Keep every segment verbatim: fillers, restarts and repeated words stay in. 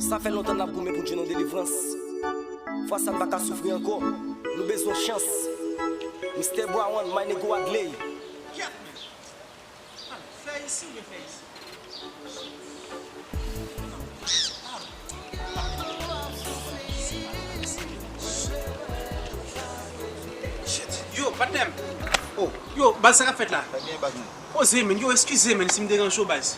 Sa fè lontan n ap goumen pou n jwenn yon delivrans. Fwa sa n pa ka soufri ankò. Nou bezwen chans. Mistè Brown, my nigga Wadley. Fè isi oubyen fè isi? Shit. Yo, patnè m. Oh. Yo, baz, sa k ap fèt la? Sa gen baz mwen. Poze, men. Yo, eskize, men, si m deranje w, baz.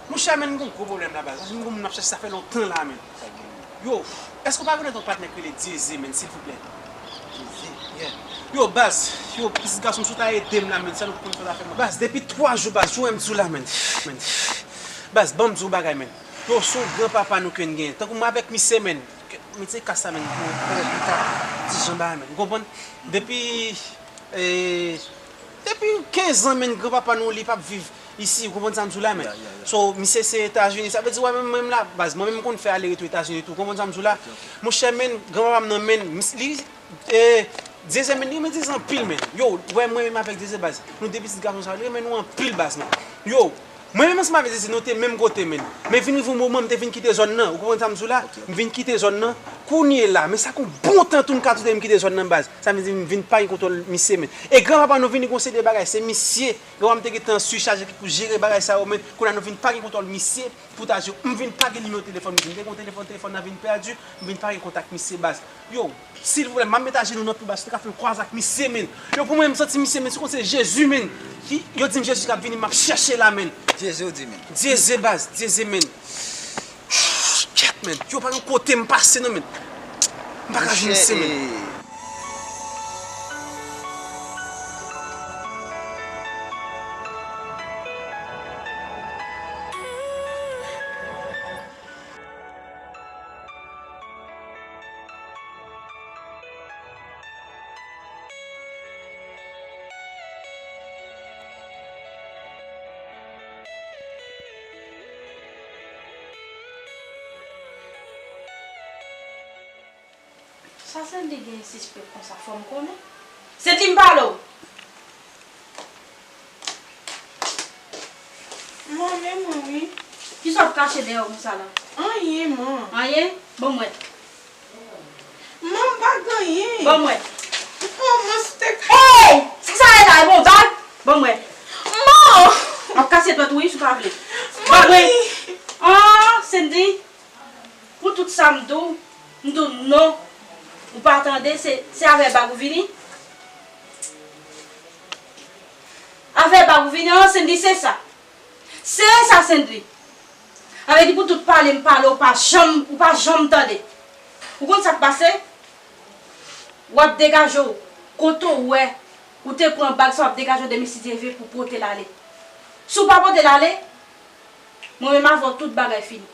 Monchè, men, m gon gwo pwoblèm la, baz. M gon moun m ap chache, sa fè lontan la, men. Yo, èske w pa rekonèt yon patnè k rele Dyeze, men, silvouplè? Dyeze? Yeah. Yo, baz, yo, pitit gason, si w ta ede m la, men, sa nou konn fè zafè, men. Baz, depi twa jou, baz, ou wè m di w la, men. Men. Baz, ban m di w bagay, men. Yo, se yon granpapa nou ke n gen. Tankou mwen avèk misye, men. Ke, men, se ka sa, men. Yo, pèmèt li ta ti jan bagay, men. Ou konprann? Depi, eh, depi kenz an, men, granpapa nou, li p ap viv isi, ou konprann sa m di w la, men. Yeah, yeah, yeah. So, misye se Etazini, sa vle di, wè, menm, menm la, baz, mwen menm, m konn fè ale retou Etazini tou, ou konprann sa m di w la? Ok, ok. Monchè, men, granpapa m nan, men, mis-, li, eh, Dyeze, men, li renmen Dyeze anpil, men. Yo, wè, mwen menm avèk Dyeze, baz, nou de pitit gason sa, li renmen nou anpil, baz, men. Yo, mwen menm ansanm avèk Dyeze, nou te menm kote, men. Men vin rive yon moman, m te vin kite zòn nan, ou konprann sa m di w la? Ok. M vin kite zòn nan, kounye la, men sa gon bon tan tou m ka tou m kite zòn nan, baz. Sa vle di, m vin pa gen kontwòl misye, men. E granpapa nou vin, li gon seri de bagay, se misye. Yo, m te gentan sichaje pou jere bagay sa yo, men kounye a nou vin pa gen kontwòl misye pou ta jere. M vin pa gen nimewo telefòn misye. M te gen yon telefòn, telefòn nan vin pèdi, m vin pa gen kontak misye, baz. Yo, silvouplè, m ap met ajenou nan pye, baz, si w te ka fè m kwaze ak misye, men. Yo, pou mwen, m santi misye, men, si w konn se Jezi, men. Ki, yo di m Jezi k ap vini, m ap chèche la, men. Dyeze, w di, men. Dyeze, baz, Dyeze, men. Kèt, men. Yo, pa gen kote m pase, non, men. M pa ka jwenn misye, men. Sa Sendy gen sispèk konsa, fò m konnen. Sendy, m pale w! Man, men mwen wi. Kisa w ap kache dèyè w konsa la? Anyen, man. Anyen? Ban m wè. Man, m pa gen anyen. Ban m wè. Oh, man, si w te ka. Hey! Sa k sa ye la? E bon, bag? Ban m wè. Man! M ap kase dwèt ou wi, si w pa vle. Ban m wè. Mami! Ah, Sendy. Pou tout sa m di w, m di w non. Ou pa tande, se, se avè bag ou vini. Avè bag ou vini, an, Sendy, se sa. Se sa, Sendy. Sa vle di pou tout pale m pale, ou pa janm, ou pa janm tande. Ou konn sa k pase? W ap degaje w. Kote w wè ou te pran bag sa, w ap degaje w de Misi Dyeze pou pote l ale. Si w pa pote l ale, mwen menm avè w tout bagay fini.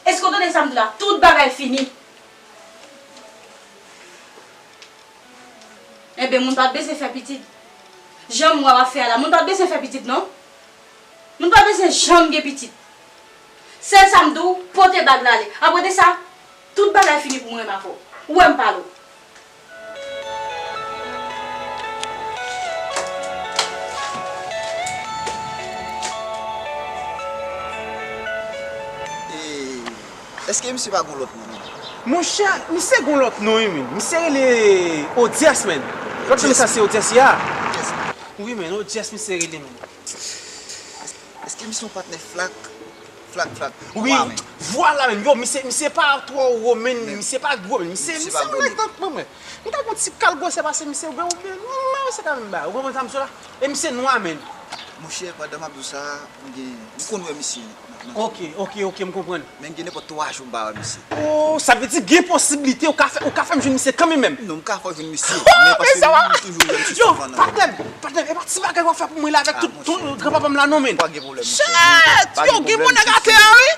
Èske w tande sa m di w la? Tout bagay fini. Enben, moun pa t bezwen fè pitit. Jan m wè w ap fè a la, moun pa t bezwen fè pitit, non. Moun pa t bezwen janm gen pitit. Sèl sa m di w, pote bag la ale. Apre de sa, tout bagay fini pou mwen menm avè w. Ou wè m pale w. E, èske misye pa gon lòt non, menm? Monchè, misye gon lòt non, wi, men. Misye rele Odyès, men. Lòt non sa se Odyès, ya. Odyès. Wi, men, Odyès misye rele, men. Èske misye yon patnè flak? Flak, flak. Wi, nwa, men. Vwala, men. Yo, misye, misye pa twò wo, men. Misye pa gwo, men. Misye, misye pa gwo, men. Mwen, mwen, mwen. M ta gon ti kal gwosè pase misye, ou gen, ou gen, mwen, mwen, se kanmenm ba. Ou konprann sa, misye la? E misye nwa, men. Monchè, pandan m ap di w sa, m gen, m konn wè misye nan, nan. Ok, ok, ok, m konprann. Men gen nenpòt twa jou m pa wè misye. Oh, sa vle di gen posiblite ou ka fè, ou ka fè m jwenn misye kanmenm menm. Non, m ka fè w jwenn misye, oh, men paske m toujou wè misye souvan nan. Yo, patnè m, patnè m, e pa ti bagay w ap fè pou mwen la avèk tout, tout granpapa m la non, men. Pa gen pwoblèm, monchè. Shit! Yo, gen moun nèg atè a, wi.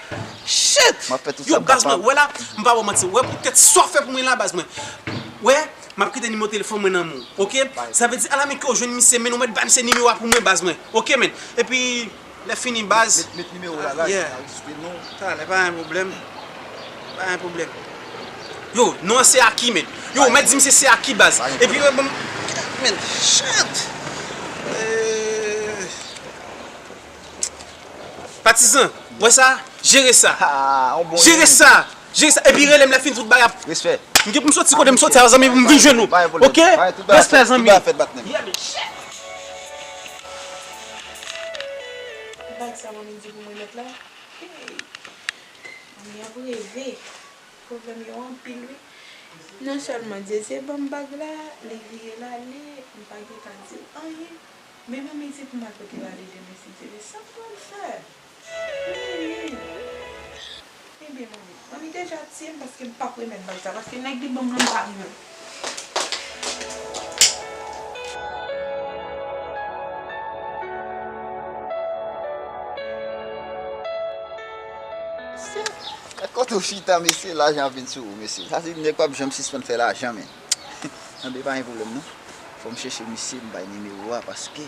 Shit! Yo, baz mwen, wè la, m pa ba w manti. Wè poutèt sa w fè pou mwen la, baz mwen. Wè, m ap kite nimewo telefòn mwen nan men w, ok? Sa vle di, ala men ke w jwenn misye, men ou mèt ba misye nimewo a pou mwen, baz mwen. Ok, men. Epi, lè fini, baz. Met, met nimewo la, la, yeah. Enregistre non. Talè, pa gen pwoblèm. Pa gen pwoblèm. Yo, non an se Aki, men. Yo, ou mèt di misye se Aki, baz. Epi, yo, bon, men, shit. Eh, patizan. Wè sa? Jere sa. Ah, on bon Jere sa. Jere sa. Epi rele m lè fin tout bagay ap. Respè. M gen pou m soti kote m soti a, zanmi, pou m vin jwenn ou. Pa gen pwoblèm. Oke? Pa gen, tout bagay Respè, fèt, tout zanmi. Bagay fèt, patnè. Yeah, man, shit. Bag sa manmi di pou mwen met la. Hey. Manmi ap reve. Pwoblèm yo anpil, wi. Non sèlman Dyeze ban m bag la, li vire l ale, m pa gentan di l anyen. Men manmi di pou m al pote l ale demen, si Dye vle. Sa m pral fè? Wi, wi. Ebyen, manmi. Manmi deja tiye m paske m p ap remèt bag sa, paske nèg li ban m nan pa renmen. Mesye, gad kote w chita, mesye, lajan ap vin sou ou, mesye. Sa se nèg p ap janm sispann fè lajan, men. Tande, pa gen pwoblèm, non. Fò m chèche misye, m bay nimewo a, paske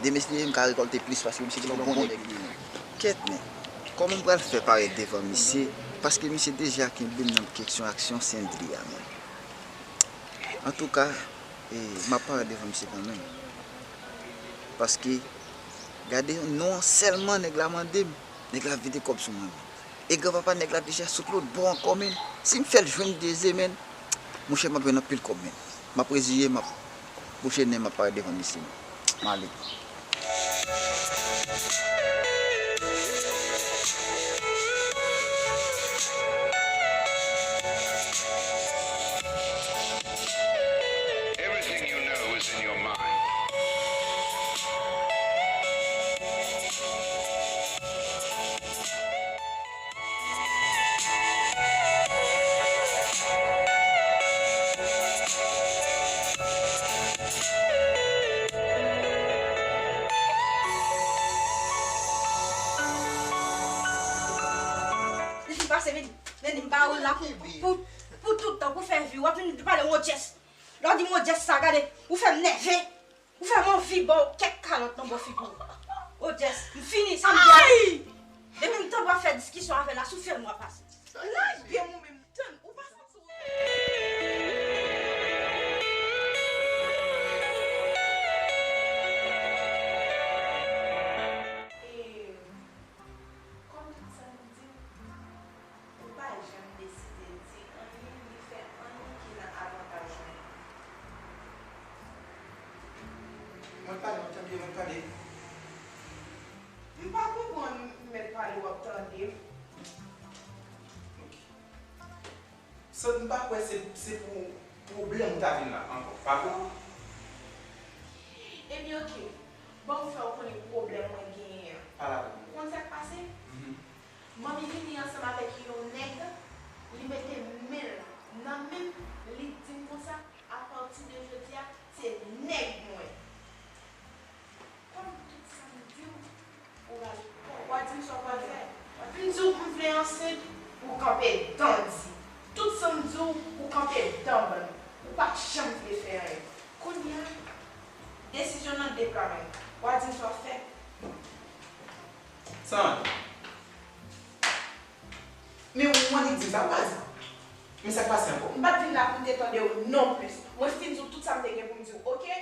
demen si Dye vle m ka rekòlte plis, paske misye se yon bon nèg li ye, men. Kèt, men. Kòman m pral fè parèt devan misye? Paske misye deja kenbe m nan kesyon aksyon Sendri a, men. Antouka, e, m ap parèt devan misye kanmenm. Paske, gade, non an sèlman nèg la mande m. Nèg la vide kòb sou mwen, men. E granpapa nèg la deja sot lòt bò ankò, men. Si m fè l jwenn Dyeze, men, monchè, m ap jwenn anpil kòb, men. M ap reziye, m ap bouche nen, m ap parèt devan misye, men. M ale. Everything you know is in your mind. Li fin pase, vini. Vini, m pa ou la pou, pou, pou, pou tout tan, pou fè vi. W ap vin pale yon Jess. Lè w di m yon Jess sa, gade, ou fè m nève. Ou fè m anvi ba w kèk kalòt nan bò figi w. O Jess, m fini, sa m di a. Depi m tande w ap fè diskisyon avè l la, sou fè m w ap pase. Laj byen mou menm, tann, ou pa santi w. E, kòm tout sa m di w, ou pa janm deside di anyen, ni fè anyen ki nan avantaj mwen. Mwen pale, mwen tande, mwen pale. M pa konprann, mèt pale, w ap tande m. Ok. Sandra, m pa kwè se, se pou pwoblèm ou ta vin la ankò, pa vre? Ebyen, ok. Ban m fè w konnen pwoblèm mwen genyen an. Pale avè m. Ou konn sa k pase? Mhm. Manmi vini ansanm avèk yon nèg, li mete men l nan men m, li di m konsa, apati de jodi a, se nèg mwen. Kòm tout sa m di w, ou rale kò w. W a di m sa w pral fè. W a di m di w m vle ansent, ou kanpe dan di. Tout sa m di w, ou kanpe dan ban m. Ou pa t janm vle fè anyen. Kounye a, desizyon nan de pla men w. W a di m sa w fè. San. Men ou annik di m sa, ou pa di m. Men sa k pase ankò? M pa t vin la pou m te tande w non plis. Mwen fin di w tout sa m te gen pou m di w, oke?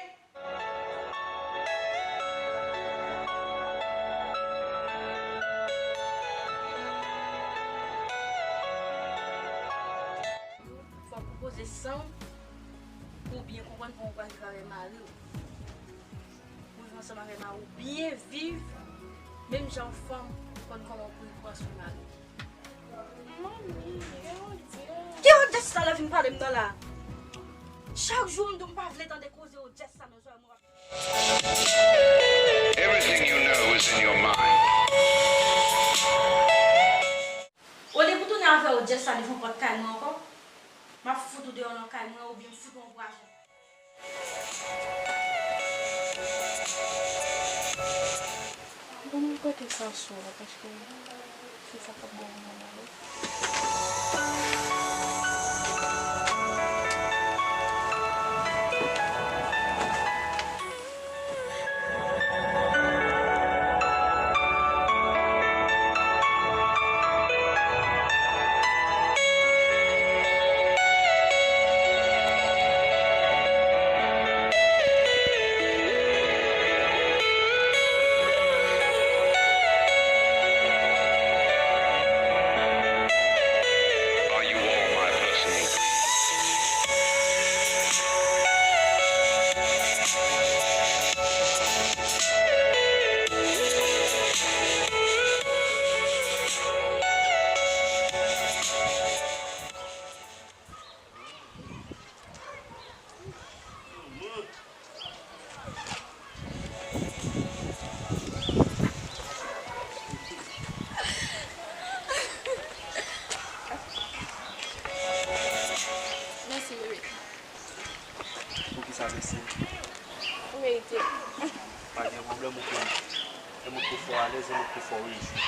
Fòk ou poze san w pou w byen konprann kòman w pral viv avèk mari w. Pou w viv ansanm avèk mari w, byen viv, menm jan yon fanm konn kòman pou l pran swen mari w. Manmi, e odyans. Ki odyans sa lè w vin pale m nan la? Chak jou m di w m pa vle tande koze odyans sa nan zòrèy mwen. Everything you know is in your mind. Olye pou tounen avè odyans sa devan pòt kay mwen ankò, m ap fout ou deyò nan kay mwen oubyen m fout ou yon pwason. Bon, mwen pote sa sou ou, paske se sa k ap bon pou mwen ale. verite. Pa gen pwoblèm, ou konn. E mwen tou fò alèz, e mwen tou fò rejwi.